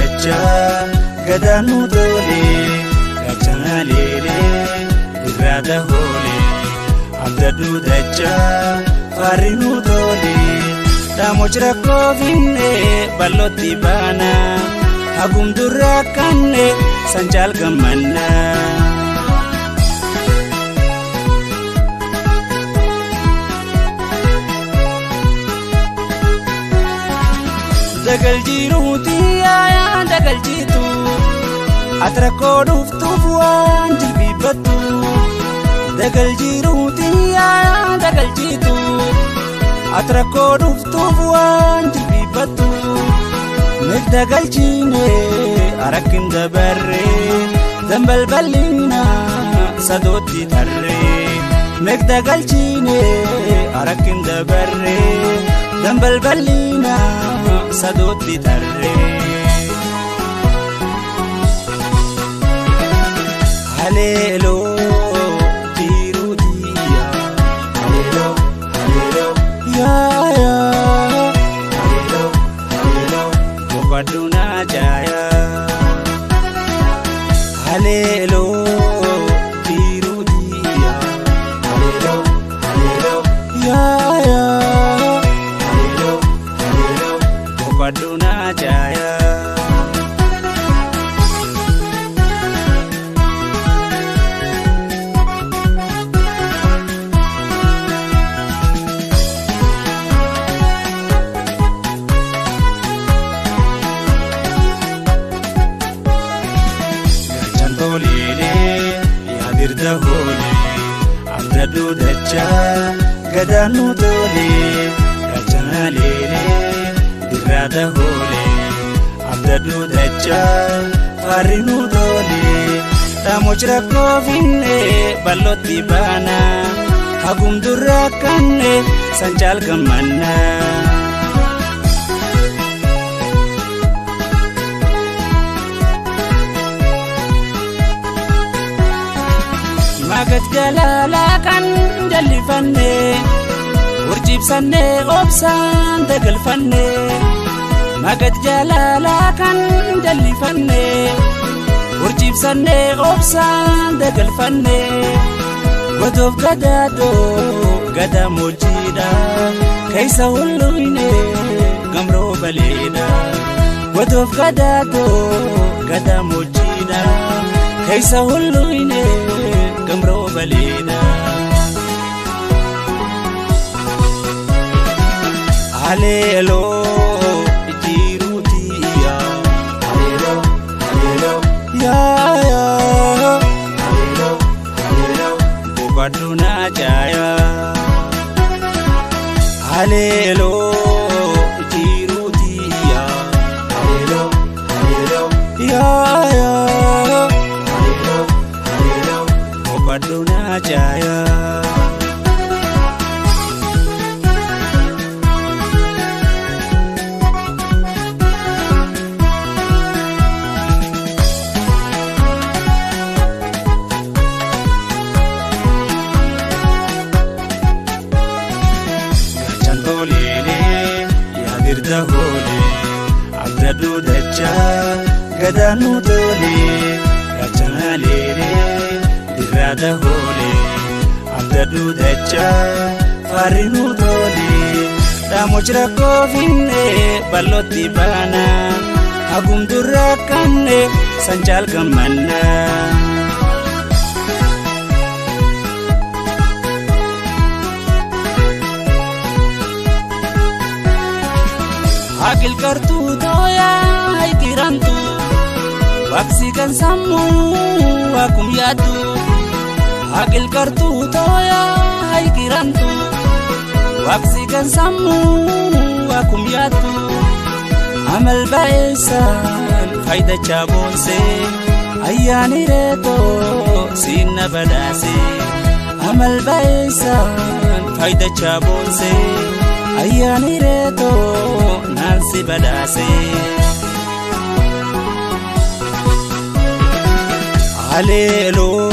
dachaa gadaanuu tolee gaachana leelee dirraata hoolee abdaduu dachaa farinuu tolee dhaamochi rakkoo finnee bal'ootti baana hagum durra kanne sanjaal gammanna. Dagal jiruuti yaa dagal jitu ati rakkoo dhuftuuf waan jilbiifattu. Dagal jiruuti yaa dagal jitu ati rakkoo dhuftuuf waan jilbiifattu. Migda galchiine arakkin dabarree dambalballiina sadootti tarree. Migda galchiine arakkin dabarree dambalballiina sadootti tarree. Haleeloo jiruuti yaa haleeloo haleeloo yaa yaa haleeloo haleeloo boqoduu naa jaayaa. Haleeloo jiruuti yaa haleeloo haleeloo yaa yaa haleeloo haleeloo boqoduu naa jaayaa. Yaadirda hoolee abdaduu dachaa gadaanuu tolee gaachana leelee dirraata hoolee abdaduu dachaa farinuu tolee dhaamochi rakkoo finnee bal'ootti baana hagum durra kanne sanjaal gammanna. Magat jalaalaa kan jal'ifannee urjiibsannee obsaan dagalfannee. Magat jalaalaa kan jal'ifannee urjiibsannee obsaan dagalfannee. Godoof gadaadoo gadaamojiidha keessa hulluunee gamroo baleedha. Godoof gadaadoo gadaamojiidha keessa hulluunee gamroo baleedha. Haleeloo jiruuti yaa haleeloo haleeloo yaa yaa haleeloo haleeloo boqoduu naa jaayaa. Haleeloo jiruuti yaa haleeloo haleeloo yaa yaa haleeloo haleeloo boqoduu naa jaayaa. Yaadirda hoolee abdaduu dachaa gadaanuu tolee gaachana leelee dirraata hoolee abdaduu dachaa farinuu tolee dhaamochi rakkoo finnee bal'ootti baana hagum durra kanne sanjaal gammanna. Akil kartuu tooyaa ikirantu waqsi kan sammuu akum yaaddu. Akil kartuu tooyaa ikirantu waqsi kan sammuu akum yaaddu. Amal ba'eessaan faayidachaa boonsee ayyaani reetoo siinna badhaasee. Amal ba'eessaan faayidachaa boonsee ayyaani reetoo naansi badhaasee. Haleeloo